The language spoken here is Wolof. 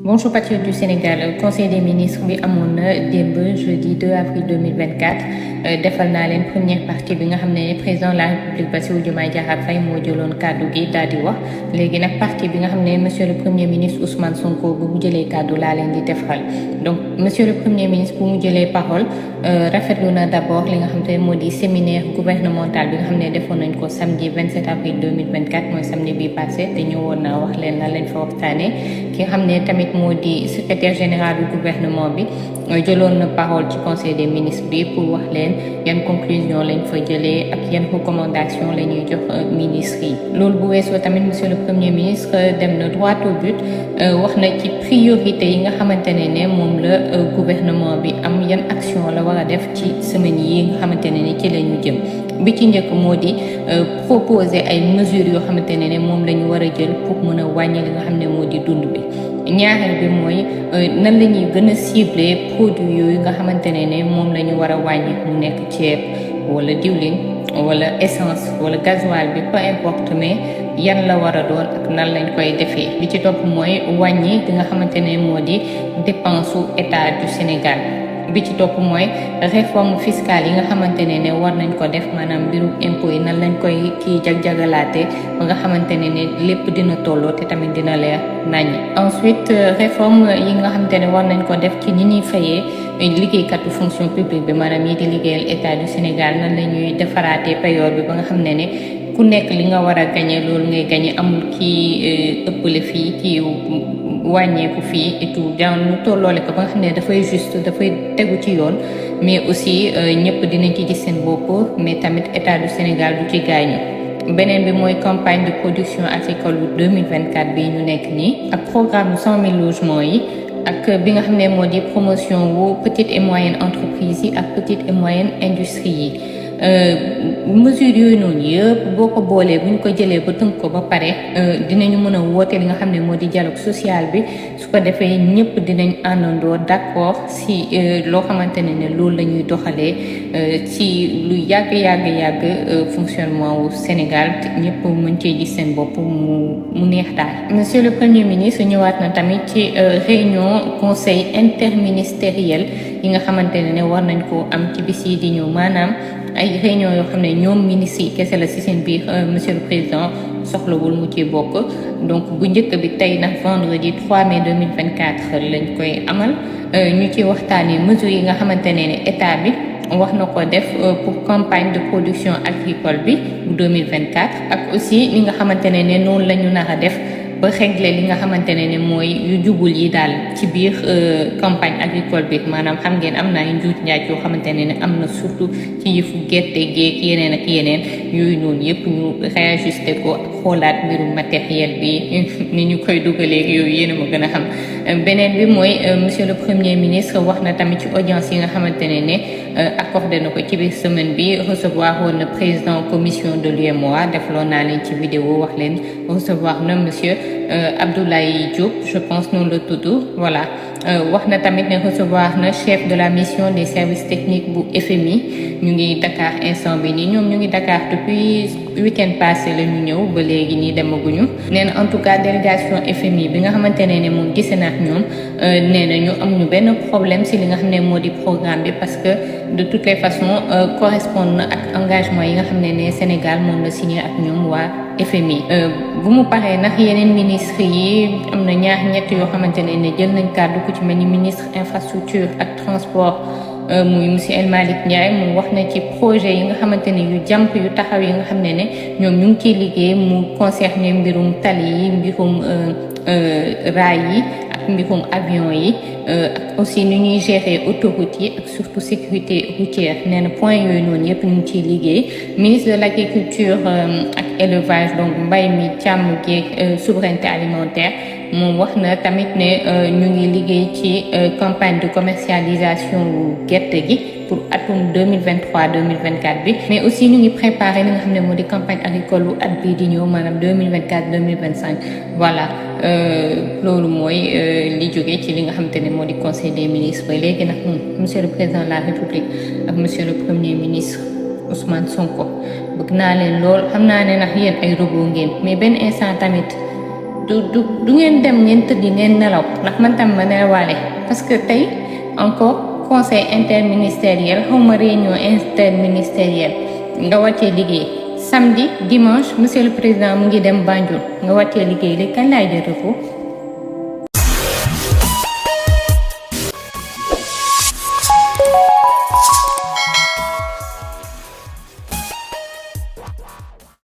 Bonjour patriotes du Sénégal, conseil des ministres bi amoon na démb jeudi 2 avril 2024 defal naa leen première partie bi nga xam ne président de la République Bassirou Diomaye Diakhar Faye moo jëloon kàddu gi daal di wax léegi nag partie bi nga xam ne monsieur le premier ministre Ousmane Sonko bu mu jëlee kàddu laa leen di defal donc monsieur le premier ministre bu mu jëlee parole rafetlu na d'abord li nga xam ne moo di séminaire gouvernemental bi nga xam ne defoon nañ ko samedi 27 avril 2024 mooy samedi bi passé te ñëwoon naa wax leen lan lañ fa waxtaanee ki nga xam ne tamit moo di secrétaire général du gouvernement bi jëloon na parole ci conseil des ministres bi pour wax leen yan conclusion lañ fa jëlee ak yan recommandation la ñuy jox ministres yi loolu bu weesoo tamit monsieur le premier ministre dem na droit au but wax na ci priorité yi nga xamante ne moom la gouvernement bi am yan action la war a def ci semaine yi nga xamante ne ci la ñu jëm bi ci njëkk moo di proposer ay mesures yoo xamante ne moom la ñu war a jël pour mën a wàññi li nga xam ne moo di dund bi ñaareel bi mooy nan la ñuy gën a cibler produit yooyu nga xamante ne moom la ñu war a wàññi mu nekk ceeb wala diwlin wala essence wala gasoil bi peu importe mais yan la war a doon ak nan lañ koy defee bi ci topp mooy wàññi li nga xamante ne moo di dépense su état du Sénégal bi ci topp mooy réforme fiscale yi nga xamante ne war nañ ko def maanaam mbirum impôt yi nan lañ koy jag-jagalaate ba nga xamante ne lépp dina tolloo te tamit dina leer nañ. Ensuite réforme yi nga xamante ne war nañ ko def ci ni ñuy fayee liggéeykatu fonction publique bi maanaam ñi di liggéeyal état du Sénégal nan la ñuy defaraatee payoor bi ba nga xam ne ku nekk li nga war a gañe loolu ngay gañe amul kii ëppale fii kii wàññeeku fii et tout dans lu tolloole ko ba nga xam ne dafay juste dafay tegu ci yoon mais aussi ñëpp dinañ ci gis seen bopp mais tamit état du Sénégal du ci gaañu beneen bi mooy campagne de production agricole bu 2024 bii ñu nekk nii ak programme 100 000 logements yi ak bi nga xam ne moo di promotion wu petite et moyenne entreprise yi ak petite et moyenne industrie yi mesures yooyu noonu yëpp boo ko boolee bu ñu ko jëlee ba tënk ko ba pare dinañu mën a woote li nga xam ne moo di dialogue social bi su ko defee ñëpp dinañ àndandoo d'accord si loo xamante ne loolu la ñuy doxalee ci lu yàgg fonctionnement wu Sénégal ñëpp mën cee gis seen bopp mu neex daal. Monsieur le Premier ministre ñëwaat na tamit ci réunion conseil interministériel yi nga xamante ne war nañ ko am ci bis yi di ñëw maanaam ay réunion yoo xam ne ñoom ministres yi kese la ci seen biir monsieur le président soxlawul mu ci bokk donc bu njëkk bi tey nag vendredi 3 mai 2024 lañ koy amal ñu ci waxtaanee mesures yi nga xamante ne état bi wax na ko def pour campagne de production agricole bi bu 2024 ak aussi li nga xamante ne noonu la ñu nar a def ba régler li nga xamante ne mooy yu jubul yi daal ci biir campagne agricole bi maanaam xam ngeen am na ay njuuj njaaj yoo xamante ne am na surtout ci yëfu gerte geek yeneen ak yeneen yooyu noonu yëpp ñu réajuster ko ak xoolaat mbirum matériel bi ni ñu koy dugalee yooyu yéen a ma gën a xam beneen bi mooy monsieur le premier ministre wax na tamit ci audience yi nga xamante ne accordé na ko ci biir semaine bi recevoir woon na président commission de l'UEMOA defaloon naa leen ci vidéo wax leen recevoir na monsieur Abdoulaye Diop je pense noonu la tudd voilà wax na tamit ne recevoir na chef de la mission des services techniques bu FMI ñu ngi Dakar instant bi nii ñoom ñu ngi Dakar depuis week-end passé la ñu ñëw ba léegi nii demaguñu nee na en tout cas délégation FMI bi nga xamante ne moom gise na ak ñoom nee na ñu amuñu benn problème si li nga xam ne moo di programme bi parce que de toutes les façons correspond na ak engagement yi nga xam ne Sénégal moom la signé ak ñoom waa FMI bu mu paree nag yeneen ministre yi am na ñett yoo xamante ne jël nañ kàddu ku ci mel ni ministre infrastructure ak transport muy monsieur El Malick Ndiaye mu wax na ci projet yi nga xamante ne yu jàmp yu taxaw yi nga xam ne ñoom ñu ngi ciy liggéey mu concerné mbirum tali yi mbirum raay yi ak mbirum avion yi ak aussi ni ñuy gérer autoroute yi ak surtout sécurité routière nee na point yooyu noonu yëpp ñu ngi ciy liggéey ministre de l'agriculture ak élevage donc mbay mi càmm geeg souveraineté alimentaire moom wax na tamit ne ñu ngi liggéey ci campagne de commercialisation wu gerte gi pour atum 2023-2024 bi mais aussi ñu ngi préparer li nga xam ne moo di campagne agricole wu at bii di ñëw maanaam 2024-2025 voilà loolu mooy li jóge ci li nga xamante ne moo di conseil des ministres ba léegi nag monsieur le président de la république ak monsieur le premier ministre Ousmane Sonko bëgg naa leen lool xam naa ne nag yéen ay robot ngeen mais benn instant tamit du ngeen dem ngeen tëddi ngeen nelaw ndax man tam ma nelawaale parce que tey encore conseil interministériel xawma réunion interministérielle nga wàccee liggéey samedi dimanche monsieur le président mu ngi dem Banjul nga wàccee liggéey léegi kañ laay jël repos